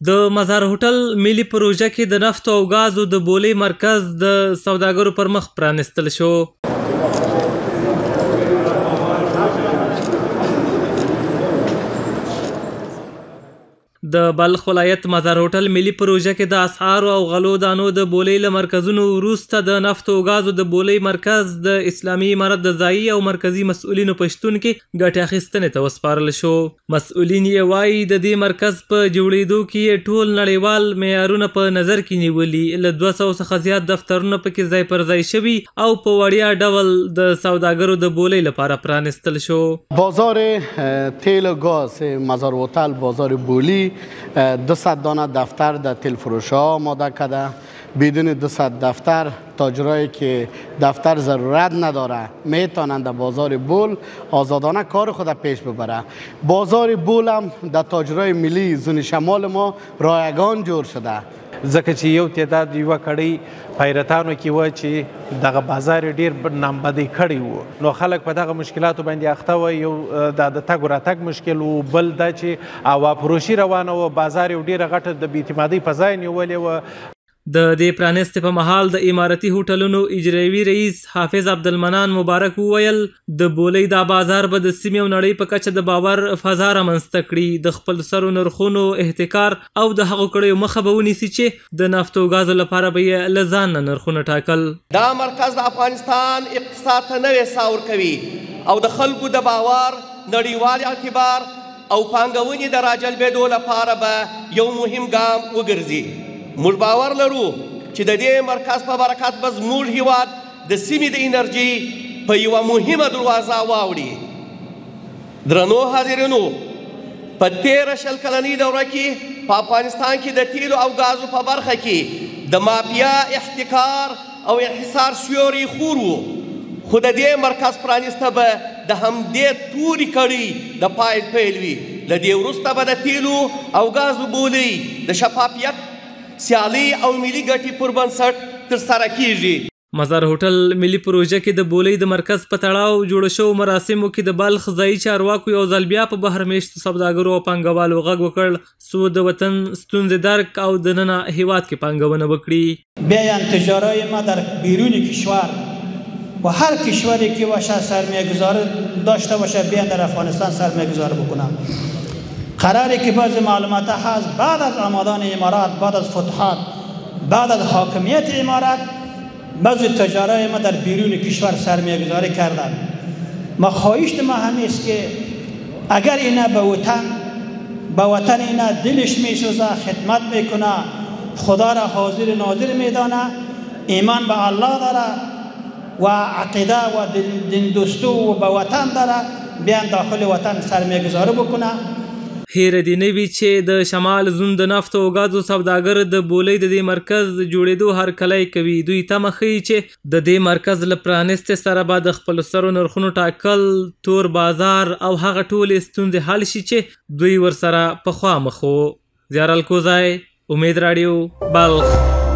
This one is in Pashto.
د مزار هوټل ملي پروژه کې د نفتو او ګازو د بولۍ مرکز د سوداګرو پر مخ پرانیستل شو. د بلخ ولایت مزار هوټل ملي پروژه کې د اسعارو او غلو دانو د بولۍ له مرکزونو وروسته د نفتو او ګازو د بولۍ مرکز د اسلامي امارت د ځایي او مرکزي مسؤلینو په شتون کې ګټې اخیستنې ته وسپارل شو. مسؤلین یې وايي، د دې مرکز په جوړېدو کې یې ټول نړیوال معیارونه په نظر کې نیولي، له 200 څخه زیات دفترونه پکې ځای پر ځای شوي او په وړیا ډول د سوداګرو د بولۍ لپاره پرانیستل شو. بازار تیل و گاز مزار هتل، بازار بولی، 200 دانه دفتر در تیل فروش ها آماده کرده. بدون 200 دفتر تاجرایی که دفتر ضرورت نداره میتونند در بازار بول آزادانه کار خود پیش ببره. بازار بول هم در تاجرای ملی زون شمال ما رایگان جور شده. ځکه چې یو تعداد یوه کړۍ پیرتانو کې وه چې دغه بازار یې ډېر نامبدی کړی و، نو خلک په دغه مشکلاتو باندې اخته وه. یو دا د تګ راتګ مشکل و، بل دا چې هوا فروشي روانه وه، بازار یو ډېره غټه د بې اعتمادۍ په ځای نیولې وه. د دې پرانیستې په مهال د امارتي هوټلونو اجرایوي رئیس حافظ عبدالمنان مبارک وویل، د بولۍ دا بازار به د سیمې او نړۍ په کچه د باور فضا رامنځته کړي، د خپل سرو نرخونو احتکار او د هغو کړیو مخه به ونیسي چې د نفتو او ګازو لپاره به یې له ځان نه نرخونه ټاکل. دا مرکز د افغانستان اقتصاد ته نوې ساه ورکوي او د خلکو د باور، نړیوال اعتبار او پانګونې د راجلبېدو لپاره به یو مهم ګام وګرځي. موږ باور لرو چې د دې مرکز په برکت به زموږ هیواد د سیمې د انرژي په یوه مهمه دروازه واوړي. درنو حاضرینو، په تېره 20 کلنۍ دوره کې په افغانستان کې د تیلو او ګازو په برخه کې د مافیا احتکار او انحصار سیوری خور و، خو د دې مرکز پرانیسته به د همدې تورې کړۍ د پای پیل وي. له دې وروسته به د تیلو او ګازو بولۍ د شفافیت، سیالۍ او ملي ګټې پر بنسټ ترسره کیږي. مزار هوټل ملي پروژه کې د بولۍ د مرکز په تړاو جوړو شوو مراسمو کې د بلخ ځایي چارواکو یو ځل بیا په بهر مېشتو سوداګرو او پانګوالو غږ وکړ څو د وطن ستونزې درک او دننه هیواد کې پانګونه وکړي. بیاین تجارای ما در بیرون کشور و هر کشوری که باشه سرمایه‌گذار داشته باشه بیان در افغانستان سرمایه‌گذار بکنن. قراری که بعض معلومات هست بعد از آمدن امارات، بعد از فتوحات، بعد از حاکمیت امارات، بعض تجارای ما در بیرون کشور سرمایه‌گذاری کردن. ما خواهش ما همین است که اگر اینا به وطن اینا دلش میسوزه، خدمت میکنه، خدا را حاضر ناظر میدانه، ایمان به الله داره و عقیده و دین دوستو و به وطن داره، بیان داخل وطن سرمایه‌گذاری بکنه. هېره دې نه وي چې د شمال زون د نفتو او ګازو سوداګر د بولۍ د دې مرکز جوړېدو هرکلی کوي. دوی تمه ښيي چې د دې مرکز له پرانیستې سره به د خپل سرو نرخونو ټاکل، تور بازار او هغه ټولې ستونزې حل شي چې دوی ورسره پخوا مخ وو. زیار الکوزی، امید راډیو، بلخ.